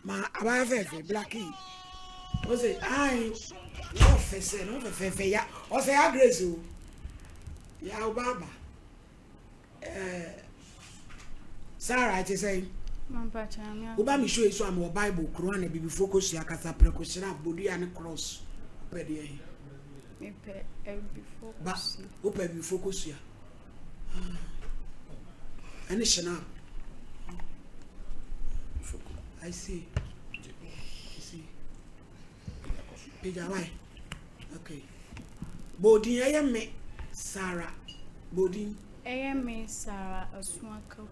Ma abaayewa fɛɛfɛ blackie. Ɔsɛ ayi na ɔfɛ sɛ na ɔfɛ fɛɛfɛ ya ɔsɛ ya grace o ya ɔba aba ɛɛ Sarah ɛte sɛ woba mi show yi so a mewɔ Bible Quran na bibifoɔ kosua kasa prɛko hyira bodua ne cross wopɛ deɛ he mepɛ abibifoɔ ba wopɛ abibifoɔ kosua ɛne hyena I see. I see. Pagya why? Okay. Bodin ɛyɛ me Sarah. Bodin. Ɛyɛ me Sarah Asua Kaku.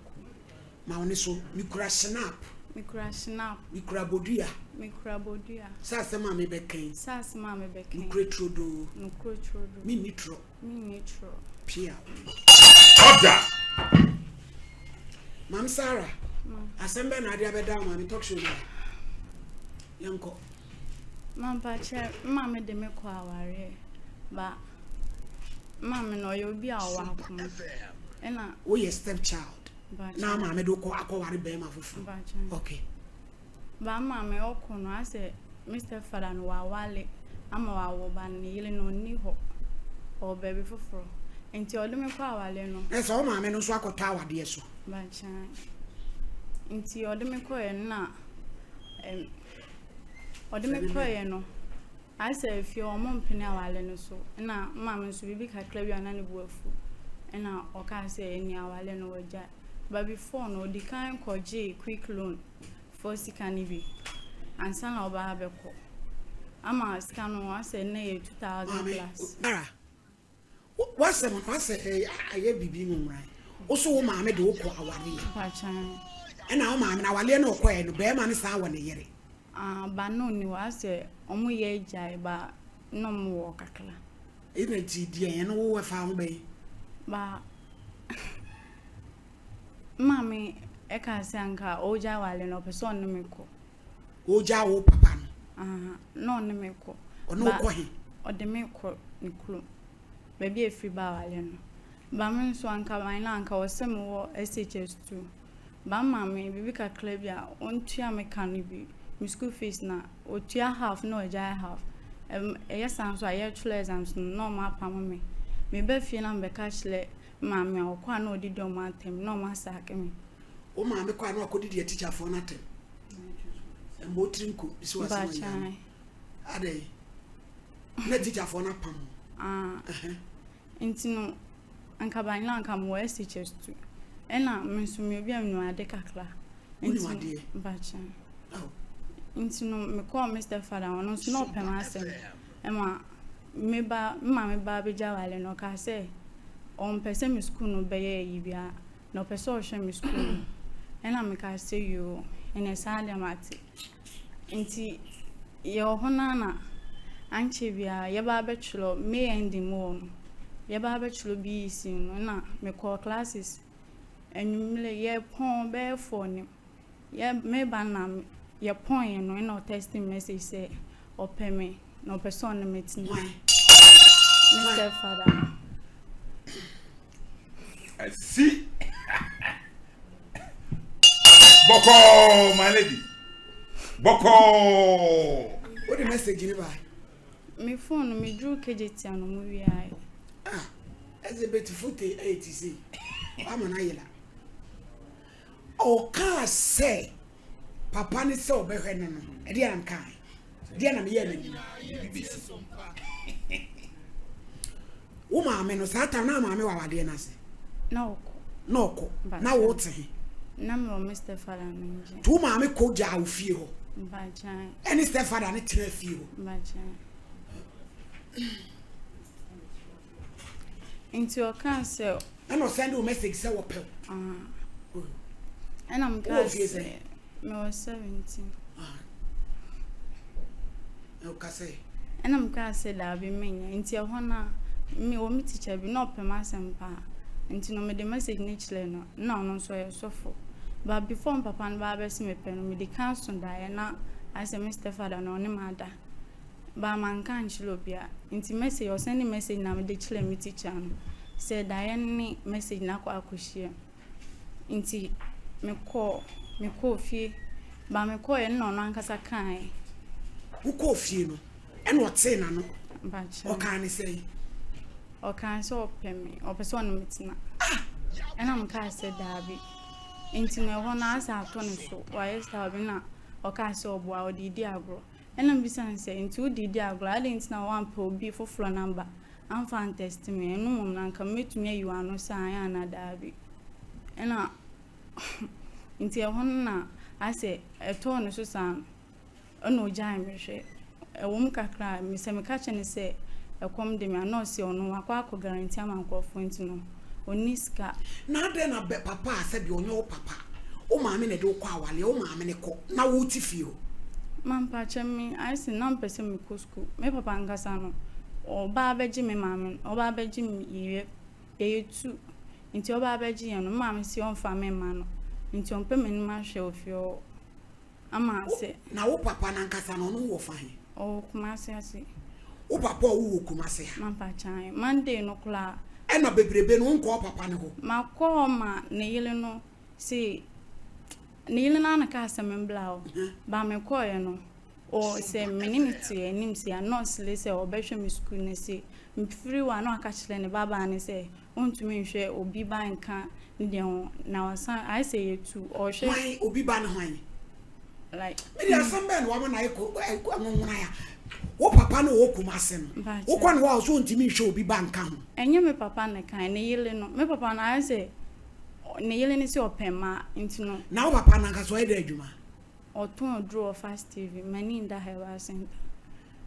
Ma wo ne so. Mikura snap. Mikura snap. Mikura bodua. Mikura bodua. Sɛ asɛm a mebɛka yi. Sɛ asɛm a mebɛka yi. Nokura turodoo. Nokura turodoo. Menni torɔ. Menni torɔ. Pia. Order. Mam Sarah, asɛm bɛn na ade abɛda wo maame talk show no a? Yɛnkɔ. Mampakyɛ, maame de me kɔ awareɛ ba maame no ɔyɛ obi a ɔwɔ akoma ɛna. Woyɛ step child na maame de wokɔ akɔware bɛrima foforɔ. Okay. Ba maame ɔkɔ no asɛ me step father no wawale ama wawo ba no ne yere no ɔnni hɔ ɔwɔ baabi foforɔ nti ɔde me kɔ awale no. Na sɛ wo maame no nso akɔtɔ awadeɛ so. Bakyɛn nti ɔde me kɔɛ no na ɛm ɔde me kɔɛ no asɛ efie ɔmo mpene awale no so ɛna maame nso biribi kakra bi a na ne bo afu ɛna ɔkaa sɛ ɛni awale no wagyae but before no odi kan kɔgyee quick loan foɔ sika no bi ansa na ɔbaa abɛkɔ ama sika no asɛ na yɛ 2000 plus. Maame, wasɛm no asɛ ayɛ biribi nwonwan. Wo so wo maame de wo kɔ awareɛ. Mpakyɛn. Ɛna wo maame no awareɛ no ɔkɔɛ no bɛrima no saa wɔ ne yere. Ah, ba no ni hɔ asɛ ɔmo yɛ agyae ba na ɔmo wɔ kakra. Ɛna nti deɛ ɛno wo ɛfa ho bɛyi. Ba maame ɛka sɛ anka ɔgya awale no ɔpɛ sɛ ɔne me kɔ. Ɔgya wo papa no. Ah, na ɔne me kɔ. Ɔne wo kɔ he? Ɔde me kɔ ne kurom. Baabi a efiri ba awale no. Ba me nso anka ban na anka wɔ sɛ mewɔ SHS 2. Ba maame biribi kakra bi a ɔntua me ka no bi. Me school fees na otua half na ɔgyae half. Ɛyɛ saa nso a yɛtwerɛ exams no na ɔmo apam me. Meba fie na mebɛka kyerɛ maame a ɔkɔ a na ɔdidi ɔmo atɛm na ɔmo asaake me. Wo maame kɔ a na wakɔdidi atikyafoɔ no atɛm. Ɛmbɔ wo tiri nko si w'asɛm ayɛ ano. Adɛn? Na tikyafoɔ no apam wo. Ah. Nti no anka ban na anka mewɔ SHS 2. Ɛna me nso me obi a menim ade kakra. Wonim adeɛ? Mpakyɛn. Nti no mekɔɔ me stepfather hɔ no nso na ɔpɛ m'asɛm. Ɛma me ba me maame ba abɛgya awale no ɔkaa sɛ ɔmpɛ sɛ me sukuu no bɛyɛ ayi biara na ɔpɛ sɛ ɔhwɛ me sukuu no. Ɛna mekaa sɛ yoo ɛnɛ saa deɛ mate. Nti yɛwɔ hɔ no na ankyɛ biara yɛba abɛtwerɛ May ending mu hɔ no yɛba abɛtwerɛ BEC no na mekɔɔ classes anwummerɛ yɛpɔn bɛyɛ 4 ne yɛ meba na yɛpɔn no ɛna ɔtext me message sɛ ɔpɛ me na ɔpɛ sɛ ɔne me tena. Me stepfather. Asi. Bɔkɔɔ, my lady. Bɔkɔɔ. Wo de message ni ba? Me phone no me duru KJT ano mu wiae. Ah, ɛsɛ bɛti fote ɛyɛ ti sei. Ama no ayela. Ɔkaa sɛ papa ne sɛ ɔbɛhwɛ no no, ɛdeɛ na mekae. Deɛ na meyɛɛ n'anim. Wo maame no, saa tam na maame wɔ awadeɛ no ase? Na ɔkɔ. Na ɔkɔ. Na wo te he? Na mewɔ me stepfather no nkyɛn. Nti wo maame kɔ gyaa wo fie hɔ? Mpakyɛn. Ɛne stepfather no tena fie hɔ? Mpakyɛn. Nti ɔkaa sɛ. Ɛna ɔsɛnde wo message sɛ wɔpɛ wo. Ɛna mekaa sɛ mewɔ 17. Ɔka sɛ. Ɛna mekaa sɛ daabi menyɛ. Nti ɛhɔ no a mewɔ me teacher bi na ɔpɛ m'asɛm paa. Nti no mede message no kyerɛɛ no na ɔno nso ɔyɛ sɔfo. But before me papa no baa bɛse mepɛ no mede kan so daeɛ na ayɛ sɛ me stepfather no ɔne me ada. But manka ankyerɛ obiara. Nti message ɔsɛnde message na mede kyerɛɛ me teacher no sɛ daeɛ no ne message no akɔ akɔhyia. Nti mekɔɔ mekɔɔ fie. Ba mekɔeɛ no na ɔno ankasa kaeɛ. Wokɔɔ fie no ɛna ɔtee n'ano? Ɔkaa ne sɛn? Ɔkaa sɛ ɔpɛ me, ɔpɛ sɛ ɔne me tena. Ɛna mekaa sɛ daabi. Nti no ɛhɔ no asɛ atɔ ne so, wayɛ style bi na ɔkaa sɛ ɔboa, ɔde redi agorɔ. Ɛna mebisa no sɛ, nti wode redi agorɔ a, adɛn nti na woampɛ obi foforɔ number amfa antɛste me? Ɛno mmom no anka mɛtumi ayi w'ano sɛ aane anaa daabi. Ɛna nti ɛhɔ no na asɛ ɛtɔɔ ne so saa no. Ɛna ogyae me hwɛ. Ɛwɔ mu kakra a, sɛ meka kyerɛ no sɛ ɛkɔm de me a, na ɔse ɔno wakɔ akɔ guarantee ama nkurɔfoɔ nti no, ɔnni sika. Na adɛn na bɛ papa a sɛdeɛ ɔnyɛ wo papa, wo maame na ɛde wo kɔ awaleɛ, wo maame no kɔ na wo te fie hɔ? Ma mpakyɛ me ayɛ sɛ na mepɛ sɛ mekɔ sukuu. Me papa ankasa no, ɔba abɛgye me maame no, ɔba abɛgye me yɛ, yɛyɛ tu. Nti ɔba abɛgye yɛn no, me maame se ɔmfa me mma no. Nti ɔmpɛ m'anim ahwɛ wɔ fie hɔ. Ama Wo, sɛ. na wo papa no ankasa no, ɔno wɔ fa he? Ɔwɔ Kumase ase. Wo papa ɔwo wɔ Kumase ha? Mampakyɛw, Monday no koraa. Ɛna bebrebe no, wonkɔ wo papa no hɔ? Makɔ hɔ ma ne yere no se, ne yere no ara na kaa sɛ membra hɔ. Ba mekɔeɛ no, ɔ, sɛ me ne no te anim sei a, na ɔsere sɛ ɔbɛhwɛ me sukuu no se, mefiri hɔ a na waka kyerɛ ne babaa no sɛ, Ontumi nhwɛ obi ba nka ne deɛ ho na wasan ayɛ sɛ yɛtu ɔhwɛ. Hwan obi ba ne hwan? Like. Me deɛ asɛm bɛn na wama no ayɛ ko nwonwona ya wo papa no wɔ Kumase no wokɔ ne hɔ a ɔsɛ ontumi nhwɛ obi ba nka ho. Ɛnyɛ me papa na ɛkae ne yere no me papa no ayɛ sɛ ne yere no sɛ ɔpɛ mmaa nti no. Na wo papa no ankasa ɔyɛ dɛn adwuma? Ɔtɔn aduro wɔ Fast TV, M'ani nda Herbal Center.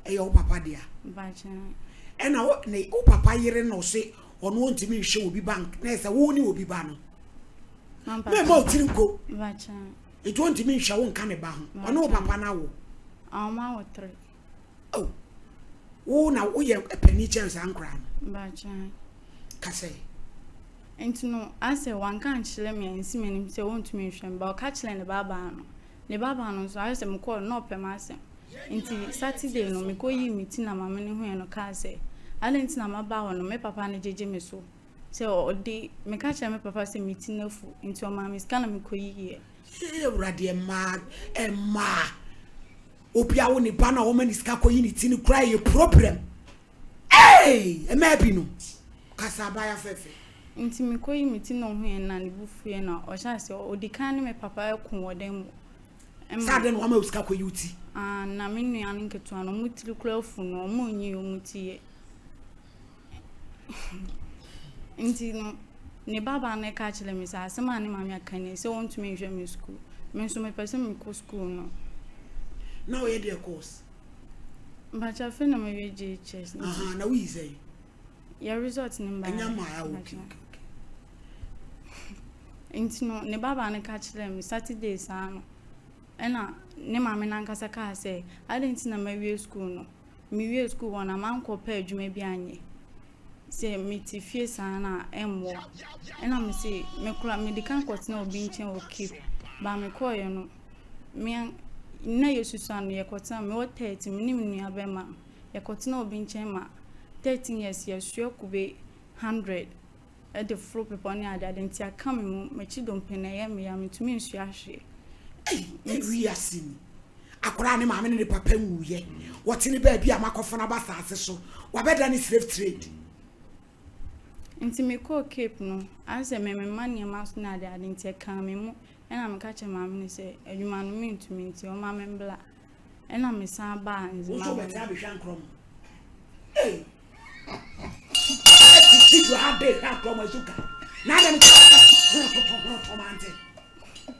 Ɛyɛ wo papa dea? Mpakyɛ. Ɛna wo ne wo papa yere na ɔse ɔno ɔntumi nhwɛ obi ba na ɛsɛ wo ne obi ba no. Mɛma wo tiri nko. Mpakyɛ. Nti ɔntumi nhwɛ wo nka ne ba ho. Ɔne wo papa no awo? Ɔmo awo tere. Oh. Wo na woyɛ panin kyɛn saa nkoraa no? Mpakyɛ. Kasɛ. Nti no, asɛ wanka ankyerɛ me ansi m'anim sɛ ɔntumi nhwɛ me, but ɔka kyerɛɛ ne babaa no. Ne babaa no nso, ayɛ sɛ mekɔɔ no na ɔpɛ m'asɛm. Nti Saturday no, mekɔyii me ti na maame no huiɛ no kaa sɛ, adɛn nti na maba hɔ no, me papa no gyegye me so sɛ ɔde, meka kyerɛɛ me papa sɛ me ti no afu, nti ɔmaa me sika na mekɔyiiɛ. Yei Awurade mmaa mmaa obi awo ne ba na ɔma ne sika kɔyi ne ti no koraa yɛ problem. Hey! Mmaa binom kasa abaayewa fɛfɛ. Nti mekɔyi me ti na ɔhuiɛ na ne bo fuiɛ na ɔhyɛ aseɛ ɔdi kan ne me papa ɛko wɔ dan mu. Saa dɛn na wama wo sika kɔyi wo ti? Ah, na me nua no nketewa no ɔmo tiri koraa afu no ɔmo nyi ɔmo ti yɛ. Nti no ne babaa no ka kyerɛ me sɛ asɛm a ne maame aka ni sɛ ɔntumi nhwɛ me sukuu. Me nso mepɛ sɛ mekɔ sukuu no. Na ɔyɛ deɛ course? Mpakyɛ afei na mawie JHS. Aha, na woyi sɛn? Yɛ result no mbaeɛ. Ɛnya mmaeɛ, okay, okay, okay. Nti no, ne babaa no ka kyerɛɛ me Saturday saa no, ɛna ne maame no ankasa kaa sɛ, adɛn nti na mawie sukuu no? Mewie sukuu hɔ na mankɔ pɛ adwuma bi anyɛ. Sɛ mete fie saa no a, ɛmmoa. Ɛna mese, me koraa, medi kan kɔtena obi nkyɛn wɔ Cape. Ba mekɔeɛ no, me an na yɛsusua no, yɛkɔtena, mewɔ 13, me ne me nua bɛrima, yɛkɔtena obi nkyɛn ma 13 years, yɛsoa kube 100 de foro bepɔ ne adeade nti aka me mu, m'akyi dompe no ɛyɛ me ya, mentumi nsua hwee. Ei, wiase ni. Akwadaa ne maame ne ne papa nwuiɛ. Wɔte ne baabi a makɔfa no aba asase so. Wabɛda ne slave trade. Nti mekɔɔ Cape no, ayɛ sɛ memema nneɛma so ne adeade nti ɛkaa me mu. Ɛna meka kyerɛɛ maame no sɛ adwuma no mentumi nti ɔmma me mbla. Ɛna mesan baa Nzema hɔ no. Wo nso wobɛtena abɛhwɛ ankorɔ mo. Ei! Ɛte studio ha de hwɛ ankorɔ mo azuka. Na adɛn nti na ho toto ho to mante.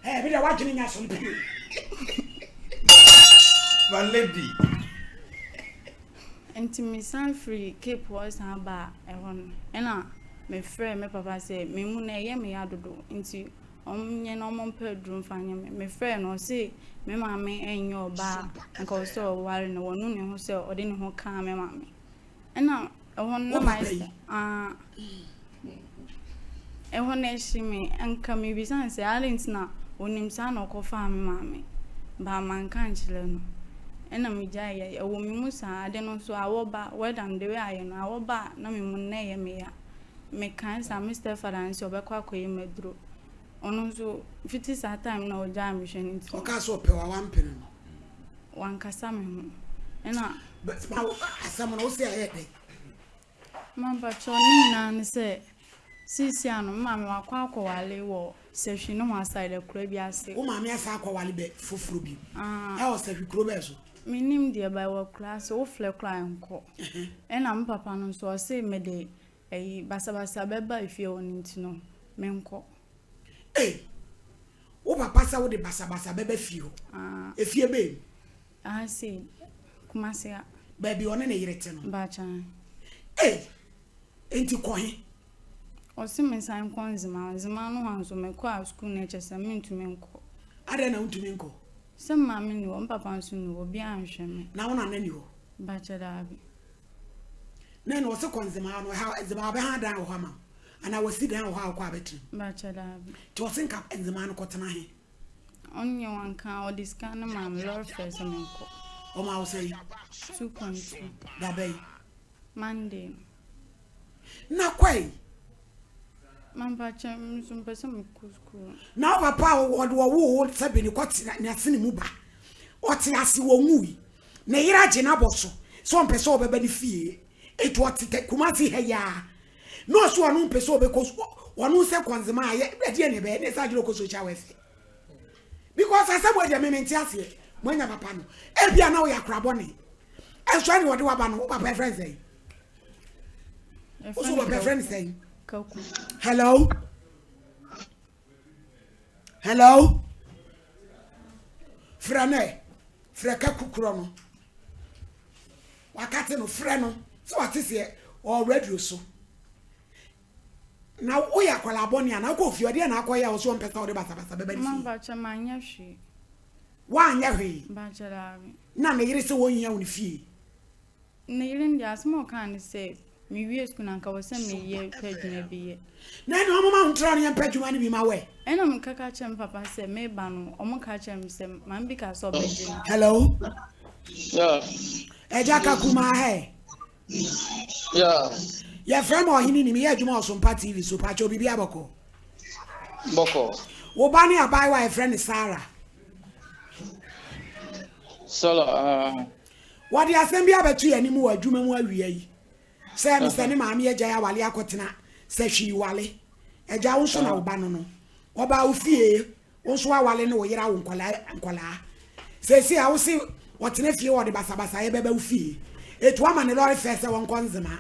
Ɛɛ bi deɛ wadwene nya asɔre pii. My lady. Nti mesan firi Cape hɔ san baa ɛhɔ no, ɛna mefrɛɛ me papa sɛ me mu no ɛyɛ me ya dodo nti ɔnyɛ na ɔmpɛ aduro mfa nyɛ me. Mefrɛɛ no ɔse me maame nyɛ ɔbaa a nka ɔsɛ sɛ ɔware no, wanu ne ho sɛ ɔde ne ho kaa me maame. Ɛna ɛhɔ no na mayɛ sɛ ah ɛhɔ no ɛhye me nka mebisa no sɛ adɛn nti na ɔnim saa na ɔkɔfaa me maame ba manka ankyerɛ no ɛna megyaeɛ ɛwɔ me mu saa ade no nso awɔ ba weather no the way ayɛ no awɔ ba a na me mu no na ɛyɛ me ya. Mekae saa me stepfather no sɛ ɔbɛkɔ akɔyɛ me aduro. Ɔno nso fiti saa time na ɔgyaa me hwɛ no nti. Ɔkaa sɛ ɔpɛ wa wampene no. Wankasa me ho. Ɛna. Asɛm no wo sɛ ɛyɛ dɛn? Mampakyɛw ne nyinaa ne sɛ seesei ano me maame wakɔ akɔwale wɔ Sahwi nohoa side akura bi ase. Wo maame asan akɔwale bɛ foforɔ bio ɛwɔ Sahwi kuro bɛn so? Mennim deɛ but ɛwɔ akura ase wo frɛ koraa ɛnkɔ. Ɛna me papa no nso ɔse mede ɛyi basabasa bɛba efie hɔ no nti no menkɔ. Ei! Wo papa sɛ wode basabasa bɛba fie hɔ? Efie bɛn mu? Aha sei, Kumasi ha. Baabi ɔne ne yere te no? Baakyan. Ei! Enti kɔ he? Ɔse mensan nkɔ Nzema. Nzema no hɔ nso mekɔ a sukuu no kyerɛ sɛ mentumi nkɔ. Adɛn na wontumi nkɔ? Sɛ me maame nni hɔ, me papa nso nni hɔ, obiara nhwɛ me. Na wo nana nni hɔ? Bakyɛ daabi. Na ɛna ɔse kɔ Nzema no, ɛha Nzema ɔbɛha dan wɔ hɔ ama wo? Anaa wasi dan wɔ hɔ a wokɔ a bɛtena mu? Bakyɛ daabi. Nti ɔse nka Nzema no kɔtena he? Ɔno deɛ wanka, ɔde sika no maa me, lɔre fare sɛ menkɔ. Ɔmaa wo sɛn? 2.2. Da bɛn? Monday no. Na kɔe? Mampakyɛ, me nso mpɛ sɛ mekɔ sukuu. Na wo papa a ɔde ɔwoo wo sɛ bene kɔ n'asene mu ba, ɔte ase ɔnwui, ne yere agye no abɔ so sɛ ɔmpɛ sɛ ɔbɛba ne fie, enti ɔte Kumasi ha yi ara. Na ɔso ɔno mpɛ sɛ ɔbɛkɔ ɔno sɛ kɔnzema a yɛ ɛdeɛ ne ɛbɛyɛ ne sɛ adwene ɔkɔ social welfare because asɛm wɔ deɛ meme nte aseɛ moanya papa no ebia na woyɛ akora bɔne ɛnso ɛne ɔde waba no wo papa ɛfrɛ sɛn wo so papa ɛfrɛ ne sɛn hello hello frɛ no ɛ frɛ kaku korɔ no wakate no frɛ no sɛ wate seɛ ɔwɔ radio so na woyɛ akwadaa bɔne a na wokɔ ofie ɔdeɛ na akɔyɛ a wɔso ɔmpɛ sɛ wode basabasa bɛba ne fie Mampakyɛ manyɛ hwee. Woanyɛ hwee? Mpakyɛ daabi. Na ne yere sɛ wɔnhia wo ne fie? Ne yere no deɛ asɛm a ɔkaa ne sɛ mewie sukuu no anka wɔ sɛ meyɛ pɛ adwuma bi yɛ. Na ɛne ɔmoma wo ntra no yɛmpɛ adwuma no bi ma wɛ. Ɛna meka ka kyerɛ me papa sɛ meba no ɔmo ka kyerɛ me sɛ maame bi ka sɛ ɔbɛgye me. Hello. Yeah. Ɛgya kakuma hɛ. Yeah. Yɛfrɛ me ɔhene ni meyɛ adwuma wɔ Sompa TV so pakyɛ biribi abɔkɔ. Bɔkɔ. Wo ba ne abaayewa a yɛfrɛ no Sarah. Sarah. Uh... Wɔde asɛm bi abɛto yɛn anim wɔ adwuma mu awia yi sɛ me sɛ ne maame agyae awale akɔtena sɛ hwii wale. Agya wo nso na wo ba no no. Ɔbaa wo fie Wo nso w'awale ne wo yere awo nkwadaa nkwadaa. Seesei a wose ɔtena fie ɔde basabasayɛ bɛba wo fie. Etu ama ne lɔre fɛ sɛ ɔnkɔ Nzema.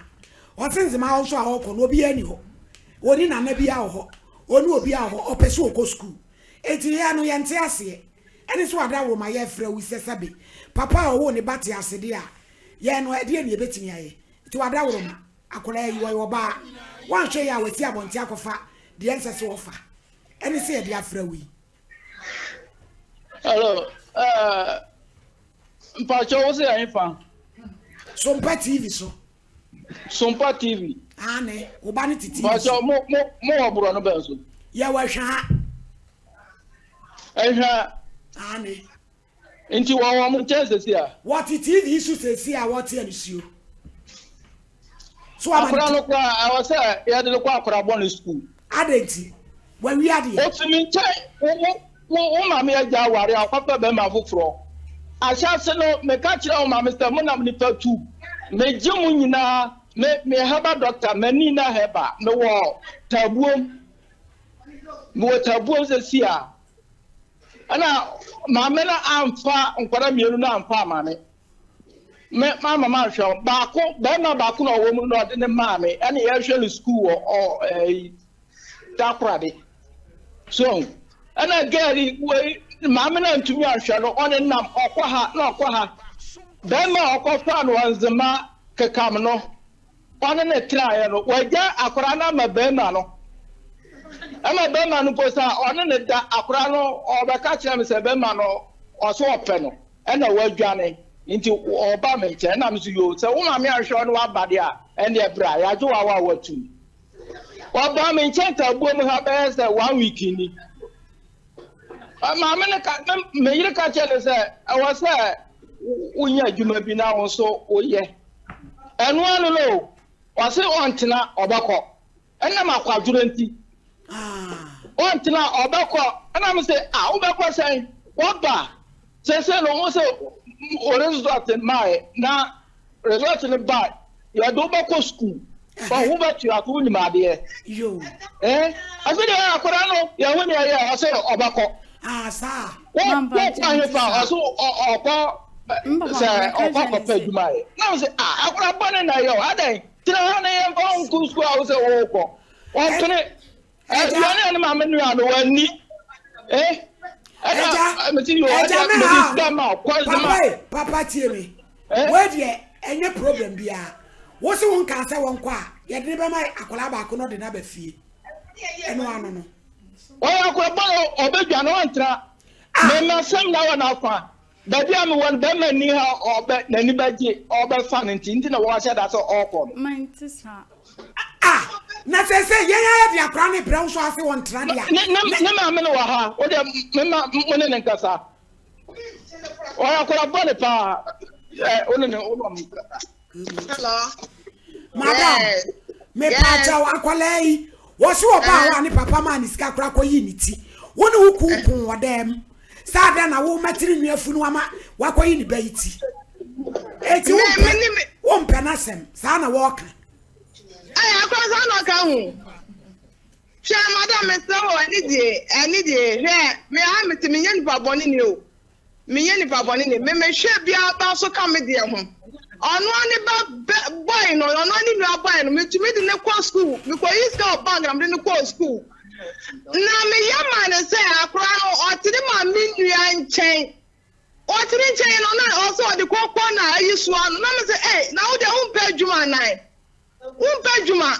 Ɔse Nzema hɔ nso a ɔrekɔ no obiara nni hɔ. Ɔnni nana biara wɔ hɔ. Ɔnni obiara wɔ hɔ. Ɔpɛ sɛ ɔkɔ sukuu. Enti yɛn no yɛnte aseɛ. Ɛne sɛ wadaworoma yɛrefrɛ wo sɛ sɛbe papa a ɔwoo ne ba te ase deɛ a, yɛn no ɛdeɛn na yɛbɛtumi ayɛ? Nti wadaworoma akwadaa yi ɔyɛ ɔbaa. Woanhwɛ yie a wasi abɔnten akɔfa deɛ ɛnsɛ sɛ ɔfa. Ɛne sɛ yɛde afrɛ wo yi. Hello, uh, mpakyɛ wo sɛ yɛn fa? Sompa TV so. Sompa TV. Aane, wo ba ne te TV so. Mpakyɛ mo mo mo wɔ borɔ no bɛn so? Yɛwɔ Ɛhwa. Ɛhwa. Aane. Nti wɔ wɔn nkyɛn sɛsi a. Wɔte TV so sɛsi a wɔte anisuo. So ama Akora no koraa ɛwɔ sɛ yɛde no kɔ akora bɔ ne sukuu. Adɛn nti? Wawi adeɛ. Ofi me nkyɛn wo wo wo wo maame agya aware a ɔkɔpɛ bɛrima foforɔ. Ahyɛase no meka kyerɛ wo maame sɛ monam nipa tu. Megye mo nyinaa me me herbal doctor m'ani na herbal mewɔ tabuom mewɔ tabuom sɛsi a. Ɛna maame no amfa nkwadaa mmienu no amfa ama me. Me mama manhwɛ wɔn. Baako, barima baako na ɔwɔ mu na ɔde ne maa me. Ɛna yɛhwɛ no sukuu wɔ ɔ ɛyi Takoradi. So ɛna girl yi wei maame no antumi anhwɛ no ɔne nam ɔkɔ ha na ɔkɔ ha. Barima a ɔkɔfaa no wɔ Nzema kekam no. ɔne no tenaeɛ no, wagya akwadaa no ama barima no. Ɛma barima no mpo sɛ ɔne no da, akwadaa no ɔbɛka kyerɛ me sɛ barima no ɔsɛ ɔpɛ no, ɛna wadwane, nti ɔba me nkyɛn. Ɛna me so yoo, sɛ wo maame anhwɛ wo na waba deɛ a, ɛnneɛ bra, yɛagye wo awa a watum. Ɔbaa me nkyɛn taabuo mu ha bɛyɛ sɛ one week ni. Maame no ka, me yere ka kyerɛ no sɛ ɛwɔ sɛ wonya adwuma bi na wo nso woyɛ. Ɛno ano no o, ɔse ɔntena, ɔbɛkɔ. Ɛnam akwadworɔ nti. Ah. Ɔntena ɔbɛkɔ. Ɛna me se ah wobɛkɔ sɛn? Waba sese no wo se wo result mae na result no ba yɛde wobɛkɔ school ɔho bɛtua so wonim adeɛ. Eh ɔse deɛ akwadaa no yɛho deɛ yɛ ɔse ɔbɛkɔ. Ah saa. Wo wokɔ ahefa ɔse ɔkɔ sɛ ɔkɔ akɔpɛ adwuma yɛ. Na me se ah akwadaa bɔne na ɛyɛ o adɛn tena ha na yɛmfa wo nkɔ school a wo sɛ wokɔ. Ɔmpene. Aduane a ne maame noa no wanni. Eh? Ɛna mete yo ɛgya mede sika ma kɔs ma. Papa papa tie me. Wei deɛ ɛnyɛ problem biara. Wo se wo nkaa sɛ wɔnkɔ a yɛde ne bɛma akwadaa baako na ɔde no aba fie. Ɛno ano no. Ɔyɛ akwadaa bɔ no ɔbɛdwane ɔntra. Mɛma sɛm na wɔ n'afa. Baabi a mewɔ no bɛrima nni ha ɔbɛ n'ani bɛgye ɔbɛfa no nti nti na wɔahyɛ da sɛ ɔrekɔ no. Mente saa. Ah, na sɛ sɛ yɛn ayɛ de akora ne brɛ nso ase wɔn tra deɛ. Ne ne ne maame no wɔ ha o deɛ me ma mo ne ne nkasa. Ɔyɛ akora bɔ ne paa ɛ o ne ne o ne ɔmo nkasa. Hello. Madam, me pa kyɛw akwadaa yi. Wɔsi ɔbaa hɔ a ne papa maa ne sika koraa kɔyii ne ti. Wo ne wo kun kun wɔ dan mu. Saa dɛn na wo mɛtiri nwi afunu ama wakɔyi ne ba yi ti. Eti wo mpɛ wo mpɛ n'asɛm saa na wɔɔka. Ɛyɛ akora saa na ɔka ho. Hwɛ madam mesrɛ wo ɛne die ɛne die hwɛ me ha mete menyɛ nipa bɔne ni o. Menyɛ nipa bɔne ni. Me mehwɛ biara ba so ka me deɛ ho. Ɔno ara ne ba bɛ boy no, ɔno ara ne nua boy no, metumi de no kɔ school. Mekɔyi sika wɔ bank na mede no kɔɔ school. Na meyɛ maa no sɛ akora no ɔte ne maame nua nkyɛn. Ɔte ne nkyɛn no na ɔsɛ ɔde kɔkɔ na ayi soa no. Na me sɛ, ei, na wo deɛ wompɛ adwuma anan? Wompɛ adwuma?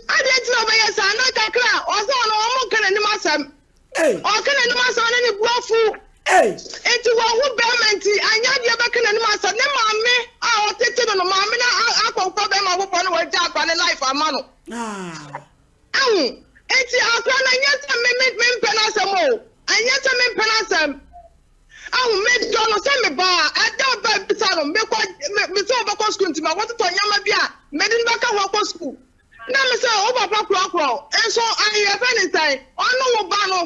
Adɛn nti na wobɛyɛ saa? Na kakra a, ɔsɛ ɔno wɔn nka n'anim asɛm. Ɔka n'anim asɛm na ne bu afu. Nti wɔho bɛrima nti anyɛ adeɛ bɛka n'anim asɛm. Ne maame a ɔtete no no, maame no akɔfa bɛrima foforɔ na wagya akora ne life ama no. Ahu? Nti akora no ɛnyɛ sɛ me me mempɛ n'asɛm o. Ɛnyɛ sɛ mempɛ n'asɛm. Ahu, medɔ no sɛ me ba a, ɛda a ɔba bisa no, mekɔ, me, me sɛ ɔbɛkɔ sukuu nti makɔtotɔ nneɛma bi a mede no bɛka ho akɔ sukuu. Na me sɛ, wo papa korɔkorɔ wo, nso ayi yɛfrɛ ne sɛn, ɔne wo ba no,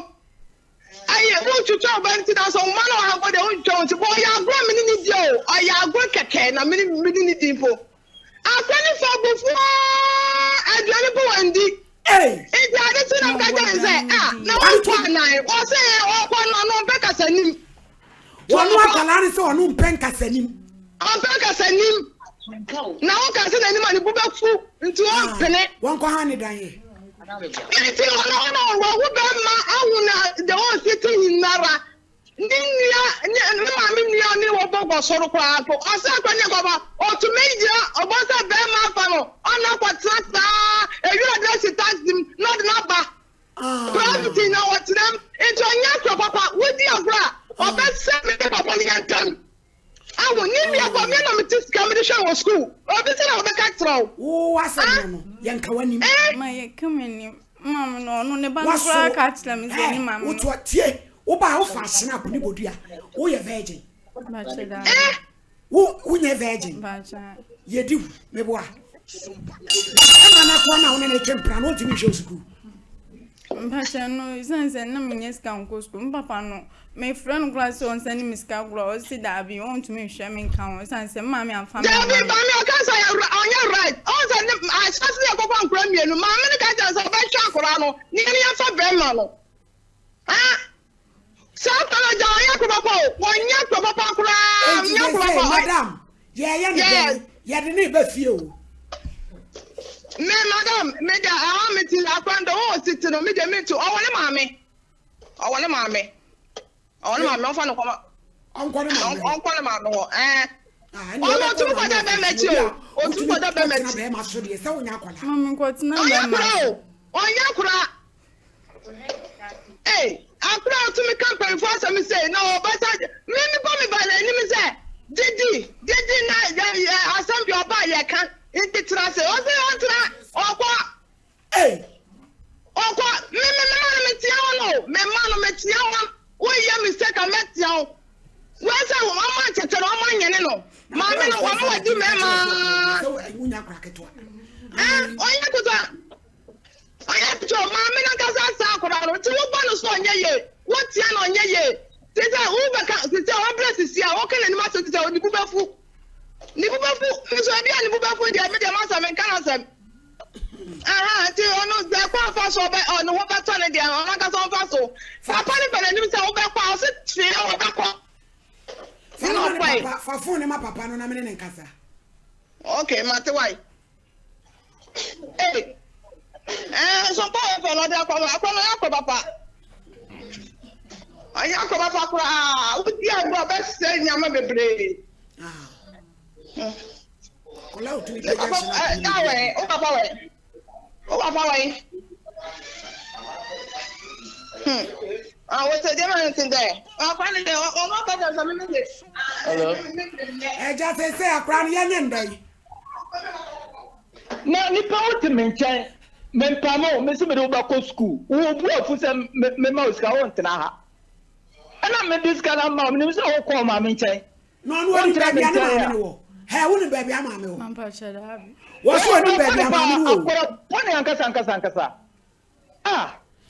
ayi, wontwitwa wo ba no ti nanso wo mma no wɔ ha mpo deɛ wontwitwa wɔn ti, bɔ ɔyɛ agorɔ a me ne ne di o, ɔyɛ agorɔ kɛkɛ na me ne me ne ne di mpo. Akora ne fa abufuo ara, aduane mpo wandi. Nti ade kye na meka kyerɛ no sɛ, ah, na wonkɔ anan? Ɔse ɔkɔ no, ɔno ɔmpɛ kasanim. Ɔno akwadaa no sɛ ɔno mpɛ nkasanim. Ɔmpɛ nkasanim. Na woka sɛ n'anim a ne bo bɛfu, nti ɔmpene. Wɔnkɔ ha ne dan yɛ. Nti ɔno ɔno ɔho bɛma ahu na deɛ ɔnsi te nyinara. Ne nua ne ne maame nua ne wɔ bɔ kɔ soro koraa mpo. Ɔsɛ akɔ ne nkɔfɔ ɔtumi gyina ɔbɔ sɛ bɛrima afa no ɔna akɔ tena saa ewira de asi taxi mu na ɔde no aba. Private na ɔtena mu nti ɔnyɛ akora papa wodi agorɔ a ɔbɛsɛ me ne papa no yɛ ntam. Awo ne nua bɔ me na mete sika mede hwɛ wɔ school obi sɛ na ɔbɛka kyerɛ wo. Wo asɛm no no yɛnka w'anim. Ma yɛka m'anim. Maame no ɔno ne ba no koraa ka kyerɛ me sɛ ne maame no. Wotoa tie wo ba wo fa snap ne bodua wo yɛ virgin. Eh wo wo nyɛ virgin. Yɛ di me boa. Ɛma na kɔ na wo ne ne twe mpra no ntumi nhwɛ wo sukuu. Mpakyɛ no ɛsiane sɛ na menyɛ sika nkɔ sukuu me papa no mefrɛ no koraa sɛ ɔnsɛne me sika koraa ɔse daabi ɔntumi nhwɛ me nka ho ɛsiane sɛ me maame amfa me Daabi maame ɔka sɛ ɔnyɛ right ɔn sɛ ne ahyɛse ne yɛkɔfa nkora mmienu maame no ka kyerɛ sɛ ɔbɛhwɛ akora no ne yɛne yɛmfa bɛrima no ah Saa pɛ no gya ɔnyɛ koro papa o, ɔnyɛ koro papa koraa, Enti ɔnyɛ sɛ koro sɛ papa. madam yɛyɛ ne dɛn Yes. yɛde ne ba fie o. Me madam, me de ɛhɔ me ti akwan dɔ wɔn si ti no, me de me ti ɔwɔ ne maame, ɔwɔ ne maame, ɔwɔ ne maame, ɔnfa ne kɔma, Ɔnkɔ ne maame hɔ. ɔnkɔ ne maame hɔ, ɛɛ. Ah, ɛnna Ɔno ɔbɛkɔ ɔtumi maame kɔda hɔ bɛrima sɛ akyi obi o, a ɔtumi wotumi kɔda bɛrima kɔtena akyi. bɛrima so deɛ sɛ wonya akwadaa. Maame nkɔtena Ɔnyɛ bɛrima kora so. o, ɔnyɛ kora. Ei, akora a ɔtumi ka mpanyinfoɔ asɛm sei na ɔbɛsa me mebɔ me ba n'anim sɛ didi didi na yɛ yɛ asɛm deɛ ɔba yɛka nti tena ase ɔsɛ ɔntena ɔkɔ Ei, ɔkɔ me me me ma no metia wɔn o me ma no metia wɔn woyɛ mistake a mɛtia wo wei sɛ wɔn ama tete no wɔn anyɛne no maame no wɔn wadi mɛma sɛ wonya akora ketewa. ɛ ɔnyɛ ketewa. Ɔyɛ kyɛw, maame no ankasa asa akwadaa no, nti wobɔ no so ɔnyɛ yie, wotia no ɔnyɛ yie. Te sɛ wobɛka, te sɛ ɔbrɛ sisi a, woka n'anim asɛm te sɛ ne bo bɛfu. Ne bo bɛfu, nso ebi a ne bo bɛfu deɛ, me deɛ m'asɛm, menka n'asɛm. Aha, nti ɔno sɛ kwan fa so ɔbɛ, ɔne ho bɛtɔ ne deɛ, ɔno ankasa ɔmfa so. Papa no bɛ n'anim sɛ wobɛkɔ a, ɔse fee ɔbɛkɔ. Fa no ma ne papa, fa phone no ma papa no na me ne no nkasa. Okay, mate wai. Ee, ɛɛ nso mpa yɛ fɛ na ɔde akɔ no akɔ no yɛ akɔ papa. Ɔnyɛ akɔ papa koraa. Wodi agorɔ ɔbɛsɛ nneɛma bebree. Kɔla otumi pagya hyɛn akɔ. Ɛ wɛ, wo papa wɛ. Wo papa wɛ. Hmm. Ah, wɔ sɛ deɛ ma ne te dɛ. Akora ne deɛ ɔno ɔka kyerɛ sɛ me ne de. Hello. Ɛgya sɛ sɛ akora no yɛnyɛ ndɛ yi. Na nipa wo te me nkyɛn, mempam wo, mese mede wo bɛkɔ sukuu, wo bo afu sɛ mema wo sika, wontena ha. Ɛna mede sika no ama wo, menim sɛ wokɔ wo maame nkyɛn. Na ɔno ɔnim Wontra baabi me a ne nkyɛn maame a. no wɔ. Hɛ, wonim baabi a maame wɔ. Mampa kyɛ daabi. Wɔ so ɔnim baabi a maame no wɔ o. Akɔrɔ bɔne ankasa ankasa ankasa. Ah!